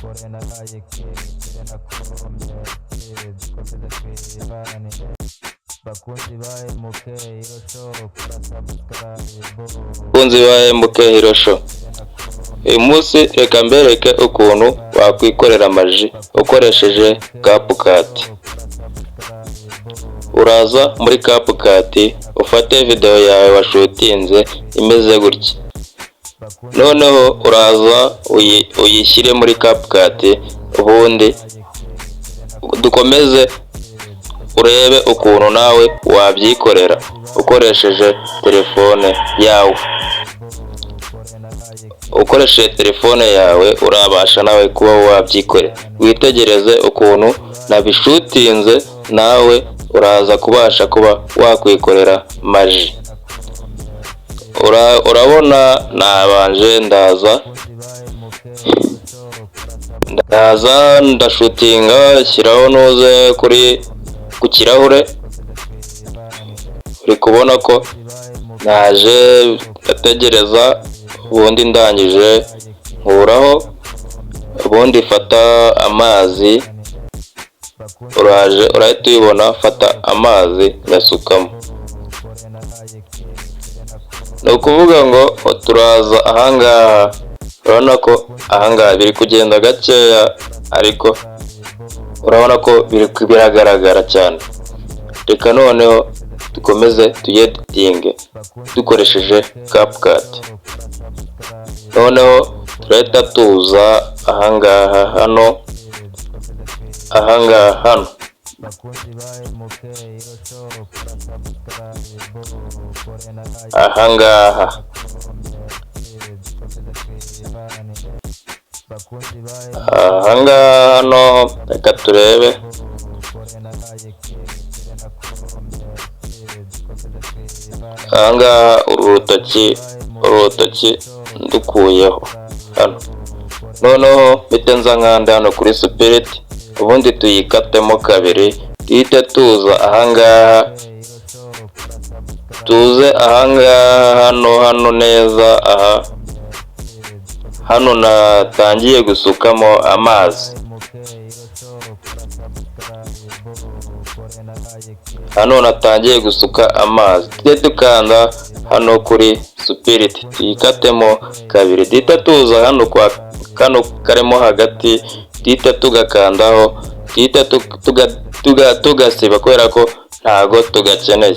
Kore na like, share na comment, dukomeze twibanire. Bakunzi ba MK Hero Show, kora subscribe. Bakunzi ba MK Hero Show, uyu munsi reka mbereke ukuntu wakwikorera amaji ukoresheje CapCut. Uraza muri CapCut, ufate video yawe washutinze imeze gutya, noneho uraza uyishyire muri CapCut, ubundi dukomeze urebe ukuntu nawe wabyikorera ukoresheje telefone yawe. Ukoresheje telefone yawe urabasha nawe kuba wabyikorera. Witegereze ukuntu nabishutinze, nawe uraza kubasha kuba wakwikorera maji. Urabona nabanje ndaza ndashutinga, shyiraho nuze kuri ku kirahure. Uri kubona ko naje ndategereza, ubundi ndangije nkuraho, ubundi fata amazi. Uraje urahita uyibona, fata amazi ngasukamo. Ni ukuvuga ngo turaza ahangaha, urabona ko ahangaha biri kugenda gakeya, ariko urabona ko biri biragaragara cyane. Reka noneho dukomeze tuyeditinge dukoresheje CapCut. Noneho turahita tuza ahangaha hano, ahangaha hano. Bakunzi ba MK Hero Show, kora subscribe, kore na like, ahangaha. Dukomeze twibanire. Bakunzi ba Ahangaha hano, reka turebe. Kore na like, share na comment, dukomeze twibanire. Ahangaha uru rutoki ndukuyeho hano, noneho mpite nza nkanda hano kuri split, ubundi tuyikatemo kabiri. Duhite tuza ahangaha, tuze ahangaha hano, hano neza, aha hano natangiye gusukamo amazi. Hano natangiye gusuka amazi, tujye dukanda hano kuri split, tuyikatemo kabiri. Duhita tuza hano kwa kano karimo hagati, duhita tugakandaho, duhita tugasiba kubera ko ntago tugakeneye.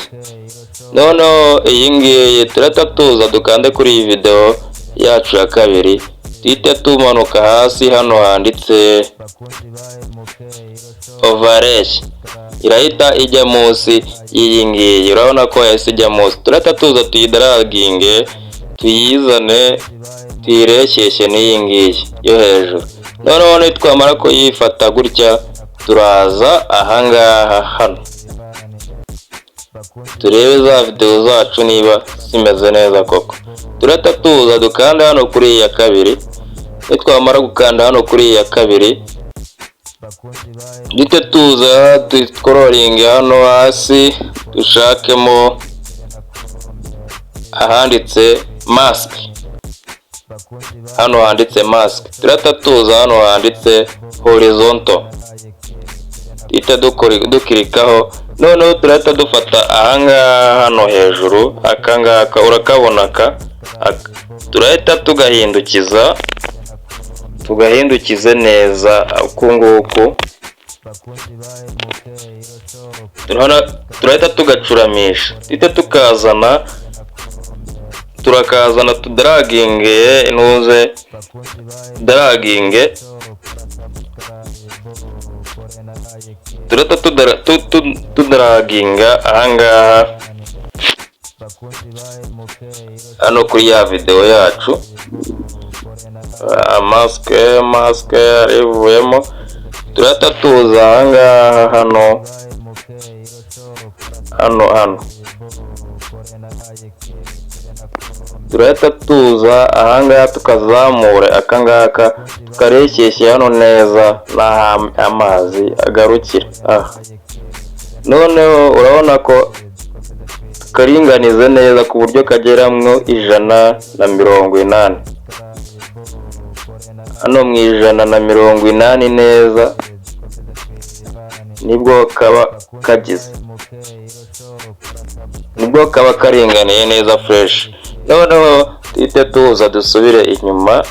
Noneho iyi ngiyi turahita tuza dukande kuri iyi video yacu ya kabiri, duhite tumanuka hasi hano handitse overlay, irahita ijya munsi y'iyi ngiyi. Urabona ko yahise ijya munsi. Turahita tuza tuyidaraginge, tuyizane, tuyireshyeshye n'iyi ngiyi yo hejuru. Noneho nitwamara kuyifata gutya, turaza ahangaha hano turebe za videwo zacu niba zimeze neza koko. Turahita tuza dukanda hano kuri iyi ya kabiri. Nitwamara gukanda hano kuri iyi ya kabiri, duhite tuza duscrollinge hano hasi, dushakemo ahanditse mask. Hano handitse mask, turahita tuza hano handitse horizontal, duhita dukirikaho. Noneho turahita dufata ahangaha hano hejuru, akangaka urakabona aka, turahita tugahindukiza, tugahindukize neza uku nguku. Turahita tugacuramisha, duhita tukazana, turakazana, tudaraginge inuze daraginge. Turahita tudaraginga ahangaha hano kuri ya videwo yacu. Mask yarivuyemo. Turahita tuza ahangaha hano hano hano, turahita tuza ahangaha tukazamura akangaka, tukareshyeshya hano neza n'aho amazi agarukira aha. Noneho urabona ko tukaringaniza neza ku buryo kageramwo 180. Hano mu 180 neza nibwo kaba kagize, nibwo kaba karinganiye neza, fresh. Noneho tuhite tuza dusubire inyuma.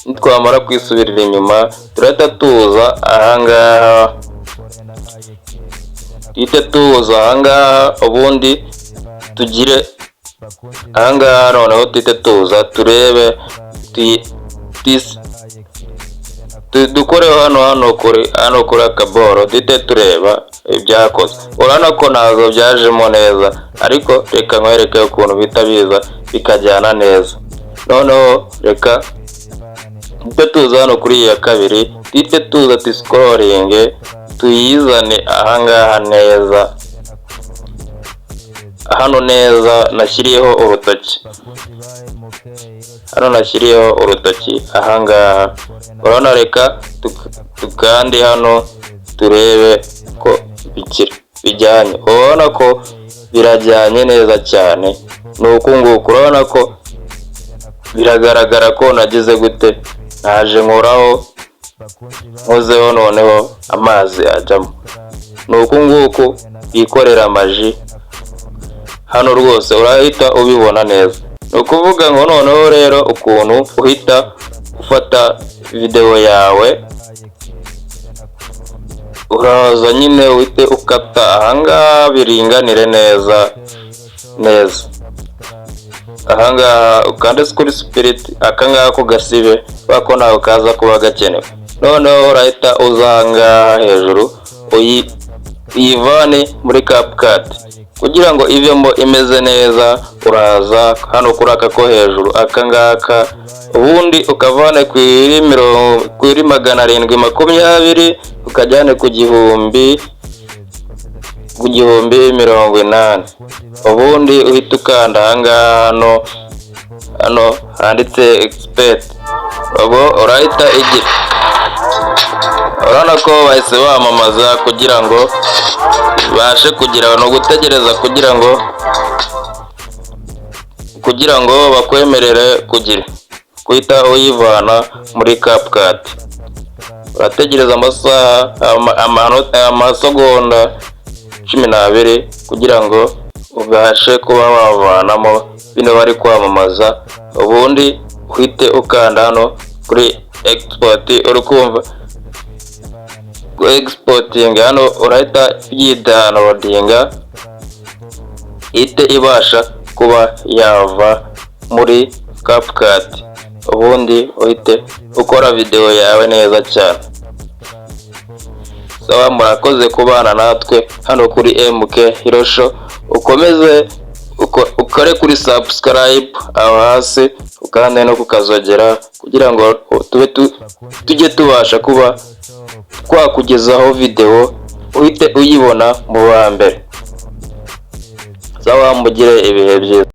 Nitwamara kwisubirira inyuma, turahita tuza ahangaha, tuhite tuza ahangaha, ubundi tugire ahangaha. Noneho tuhite tuza turebe, dukoreho hano kuri akaboro, duhite tureba ibyakoze. Urabona ko ntabwo byajemo neza, ariko reka nkwereke ukuntu bihita biza bikajyana neza. Noneho reka duhite tuza hano kuri iyi ya kabiri, duhite tuza tuscrollinge, tuyizane ahangaha neza, hano neza nashyiriyeho urutoki, hano nashyiriyeho urutoki ahangaha, urabona. Reka tukande hano turebe ko bikira bijyanye. Urabona ko birajyanye neza cyane. Ni uku nguku, urabona ko biragaragara ko nagize gute, naje nkuraho, nkozeho, noneho amazi ajyamo. Ni uku nguku bikorera amaji hano rwose, urahita ubibona neza. Ni ukuvuga ngo noneho rero ukuntu uhita ufata videwo yawe, uraza nyine uhite ukata ahangaha biringanire neza neza. Ahangaha ukande kuri split, akangaka ko gasibe kubera ko ntabwo kaza kuba gakenewe. Noneho urahita uza ahangaha hejuru, uyivane muri CapCut kugira ngo ivemo imeze neza. Uraza hano kuri aka ko hejuru, aka ngaka, ubundi ukavane kuri 720, ukajyane ku 1080, ubundi uhita ukanda ahangaha hano handitse export. Ubwo urahita igira, urabona ko bahise bamamaza kugira ngo ibashe kugira, ni ugutegereza kugira ngo bakwemerere kugira guhita uyivana muri CapCut. Urategereza amasaha, amasegonda 12 kugira ngo ubashe kuba wavanamo bino bari kwamamaza, ubundi uhite ukanda hano kuri export. Uri kumva exporting hano, urahita yidownloadinga, ihite ibasha kuba yava muri CapCut, ubundi uhite ukora video yawe neza cyane. Sawa, murakoze kubana natwe hano kuri MK Hero Show. Ukomeze ukore kuri subscribe aho hasi, ukande no kukazogera kugira ngo tube tujye tubasha kuba twakugezaho video uhite uyibona mu ba mbere. Sawa, mugire ibihe byiza.